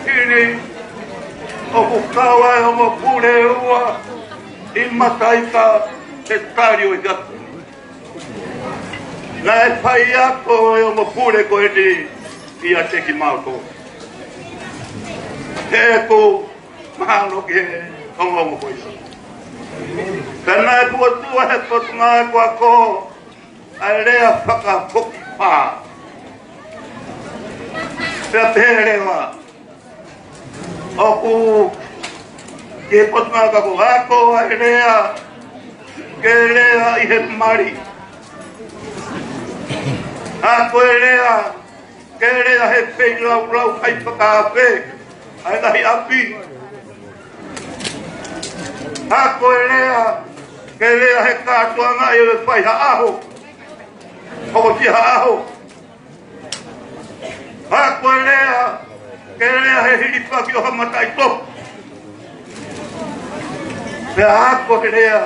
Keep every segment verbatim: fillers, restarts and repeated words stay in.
Hili ʻoku kau ai ʻa e ongo pule ʻe ua ʻi Mataika he tali ʻo e hiaku. Naʻe fai ako ʻa e ongo pule ko eni ʻiate kimautolu. He ʻoku mahalo ke ongoongo ko ia. Ka naʻe pukotuʻu ʻa e Potungāue ko ia ko ʻa e lea fakafokifā. Pea pehē leva, ʻoku ke Potungāue ko ia ko e ako ʻa e lea, ke lea ʻi he mali. Ako e lea, ke lea he feilaulau ʻa e fakaafe ʻa e ngaahi ʻapi. Ako e lea, ke lea he kātoanga ʻi he fai ha ʻaho. Hokosia ha ʻaho. Ako e lea, ke lea he hilifaki ʻo ha mataʻitohi. Pea ako e lea,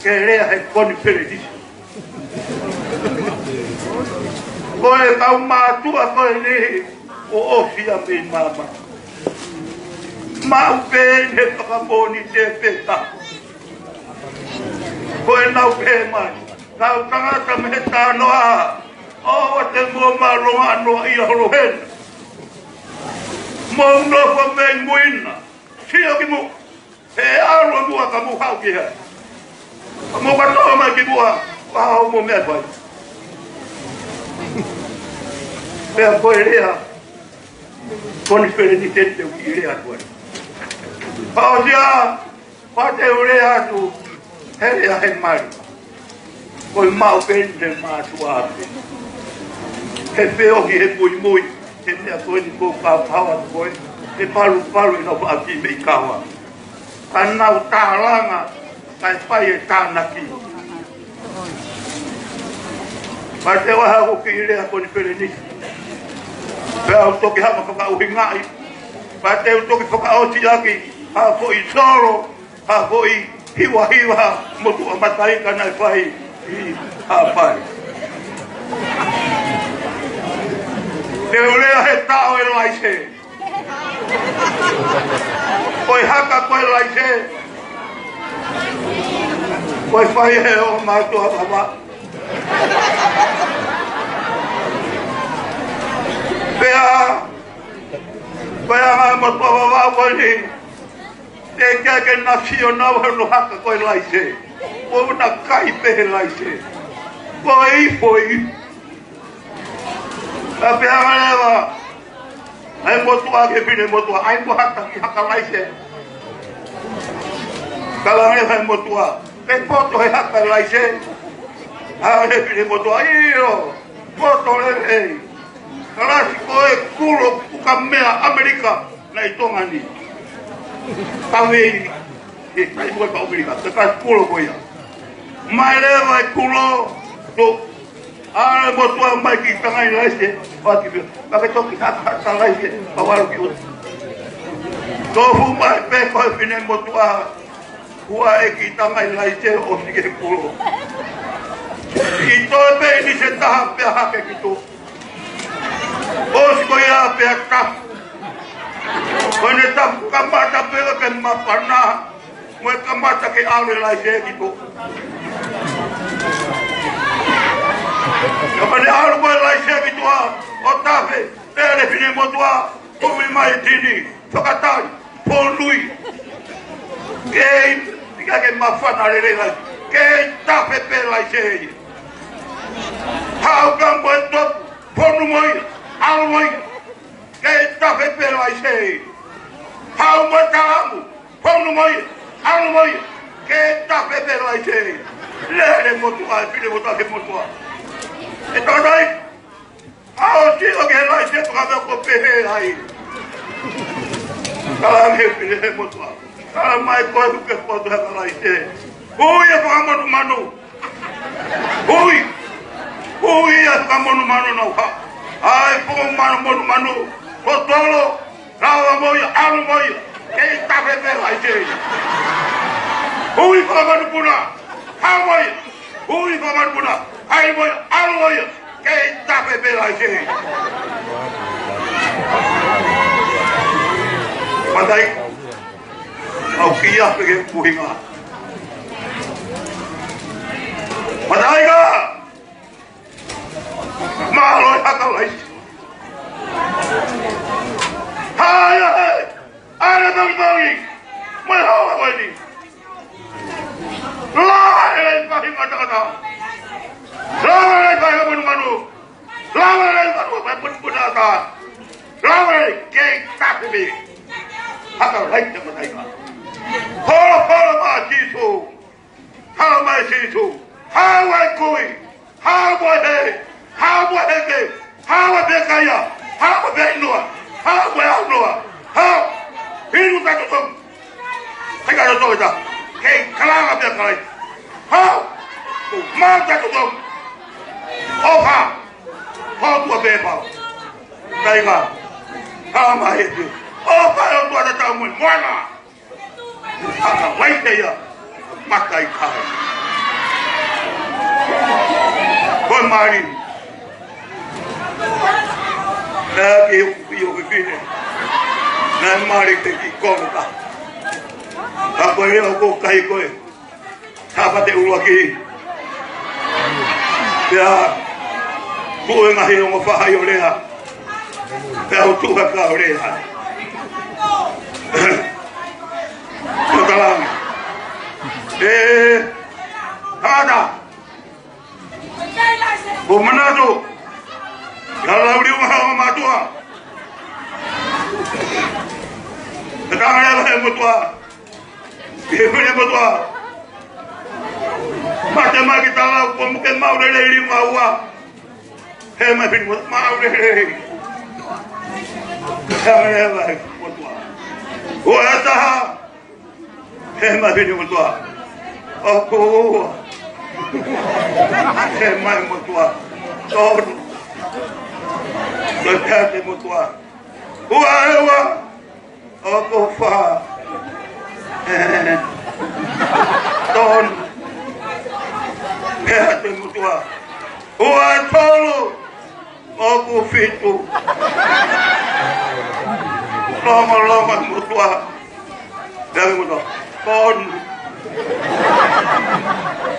ke lea he konifelenisi. Ko e kau mātuʻa ko eni ʻoku ʻosi ia mei māmani. Maʻu pē eni he fakamoʻoni te peta. Ko e nau pē mai. Kau tangata mei he tānoʻa. ʻOua te mou mālōlō noa ʻi holo hena. Mou nofo mei mui na. Sio ki muʻa. He ʻalu ʻa muʻa ka mou haʻu ki hē. Ka mou kātoa mai ki muʻa, ʻoku ʻi ai hoʻomou meʻa fai. Pea ko e lea, konifelenisi te u kiʻi lea atu ai. Pea ʻosi ia, pea te u lea atu, he lea he mali. Ko e maʻu pē eni he mātuʻa pē. He feohi he muimui, he meʻa ko eni ʻoku ou kau pau atu ko ē, he palupalu ʻenau faʻa kiʻi meʻi kawa. Ka nau tālanga, kae fai e tānaki. Pea te u ʻai haʻaku kiʻi lea konifelenisi. Pea u toki hanga fakaʻuhingaʻi. Pea te u toki fakaʻosi ʻaki, ha foʻi solo, ha foʻi hivahiva motuʻa Mataika naʻe fai ʻi Haʻapai. Te u lea he taʻo e laise. Ko e haka ko e laise. Ko e fai he ʻo mātuʻa vava. Pea, pea ngā motuʻa vava ko eni. Te ke ke na sio nau he no haka ko e laise. Ko na kai pē he laise. Ko e ifo i. Ka pehē leva, ʻa e motuʻa ki he finemotuʻa, ʻai mo haka ki haka laise. Ka lange ʻa e motuʻa, ke poto he haka laise. ʻA e finemotuʻa, ʻio, poto lelei. Kalasi ko e kulo puka meʻa ʻAmelika. Naʻe ʻi Tonga ni. Kavei, ʻe kai mo e kau Amerika, te kai kulo ko ia. Mai leva e kulo, to, ʻa e motuʻa mai ki tangai laise, ʻo ati pia. Ka ke toki haka haka laise, pa walo ki oti. Tofu mai pē ko e finemotuʻa, ʻoua ʻe ki tangai laise ʻo sike kulo. ʻI toe pē ni se taha pea hake ki to. ʻOsi ko ia pea tapu. Ko ʻene tapu kamata pē ke māfana. Mo e kamata ke ʻave laise ki to. Ka mane ʻalu mo e laise ki to ʻo tafe, pea le finemotuʻa, kumi mai tini, fakatali, ponui. Kei, ika ke māfana lelei laise. Kei tafe pē laise. Haʻu ka mo e topu, ponu mo ia, ʻalu mo ia. Kei tafe pē laise. Haʻu mo e talamu, ponu mo ia, ʻalu mo ia. Kei tafe pē laise. Lele motuʻa, finemotuʻa, finemotuʻa. ʻE tau nai, ʻa ʻosi ʻo ke laise, toka me ko pehē ai. Kala me finemotuʻa. Kala mai ko e tuke poto he kalaise. Hui e fakamonumanu. Hui. Hui e fakamonumanu nau ha. ʻAi fakamonumanu. Totolo. Lava mo ia, ʻalu mo ia. Kei tafe pē laise. Hui fakamonumanu. Haʻu mo ia. Hui fakamonumanu. ʻAi mo ia, ʻalu mo ia. Kei tafe pē laise. Mataika. ʻOku ʻi ai pē ke kuhinga. Mataika. Mālō e haka laisi. Hai, hai. ʻAle maumau. Mai hoa ko eni. Lava e lai pahi matakata. Lava e lai pahi monumanu. Lava e lai pahi monumanu ata. Lava e kei tahi mi. Haka laisi Mataika. Hola, hola mai Sīsū. Hala mai Sīsū. Haʻu e kui. Haʻu mo e hē. Haʻu mo e heke. Haʻu e pekaia. Haʻu mo e peinoa. Haʻu mo e aunoa. Haʻu. Hinu tato tau. Hai ka roto ita. Kei kalanga pea kalai. Haʻu. Ko mau tato tau. ʻOfa. Ko tua pē pau. Taika. Hala mai e tu. ʻOfa ʻo tua tatau mo e moana. Haka laisi ia, Mataika. Ko e mali. Naʻe ki ʻi ʻo fefine. Naʻe mali te ki konga. Ka ko e ʻo ko kai ko e. Sāpate ʻuluaki. Pea, tuʻu e ngaahi ongo faʻahi ʻo lea. Pea u tuʻu haka ʻo lea. Ko tala. ʻE, hana. Ko manatu. Ka lau liu maha o mātuʻa. Ka tanga lea he motuʻa. He fili motuʻa. Mate mai ki tala, ko muke mau lelei liu maua. He mai fili motuʻa, mau lelei. He mai lelei motuʻa. Ua e taha. He mai fili motuʻa. ʻOku ua. He mai motuʻa. Tonu. Ko e pehē atu motuʻa. Ua e ua. ʻOku fā. Tonu. Pehē atu motuʻa. Ua e tolu. ʻOku fitu. Longolongo motuʻa. Pehē motuʻa. Tonu.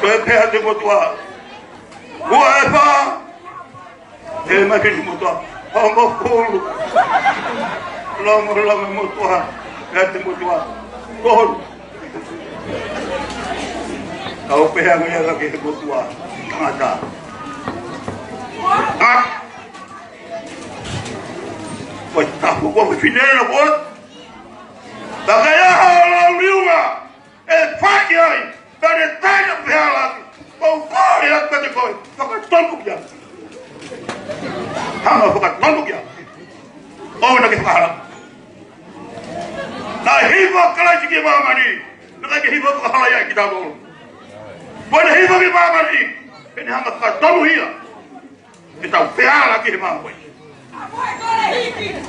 Ko e pehē atu motuʻa. Ua e fā. He mai fili motuʻa. Hongofulu. Longolongo motuʻa. Pehē atu motuʻa. Tonu. Kau pehē ange ia ki he motuʻa. Tangata. ʻA. Ko e tapu ko e fefine na ko. Taka ia ha lau liunga. ʻE fai ai, ka ne taina pehē laki, ʻoku ou kole atu kiate koe, fakatonu kia. Hanga fakatonu kia. ʻOua naʻa ke fakahala. Naʻe hifo ʻa Kalaisi ki māmani, naʻe ʻikai ke hifo fakahala ia ki tau. Ko ʻene hifo ki māmani, ke ne hanga fakatonu ia. Ke tau pehē laki he māmani.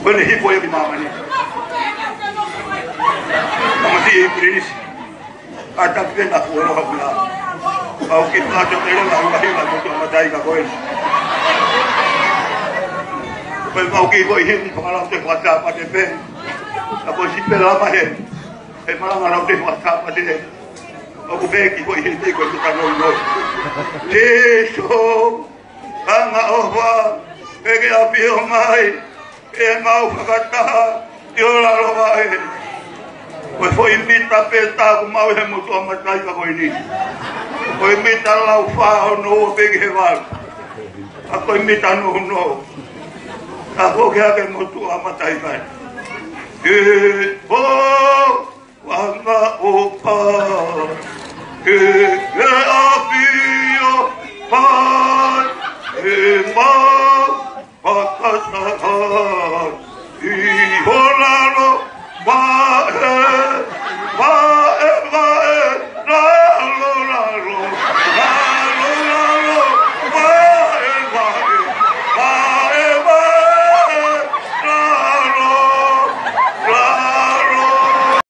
Ko ʻene hifo ia ki māmani. Mama ti e pilinisi. ʻA taki pena kuo loha pula. Pau ki pāto te leva ua hila motuʻa Mataika ko eni. Ko e pau ki ko i hini fakalau te fakatapa te pe. ʻA ko si pe lama he. He malanga lau te fakatapa te. ʻOku pē ki ko i hini ko i tuka no no. Sīsū. Anga ʻofa, ʻe ke ʻafio mai, ʻe mau fakataha, ʻi ʻo lalo vaʻe. Ko e foʻi mita pē taku mau he motuʻa Mataika ko eni. Ko e mita lau fā ono ua pē ki he valu. ʻA ko e mita nounou. ʻA ko ke ake motuʻa Mataika. ʻE, ʻo. Anga ʻofa, ʻe ke ʻafio mai, ʻe mau fakataha.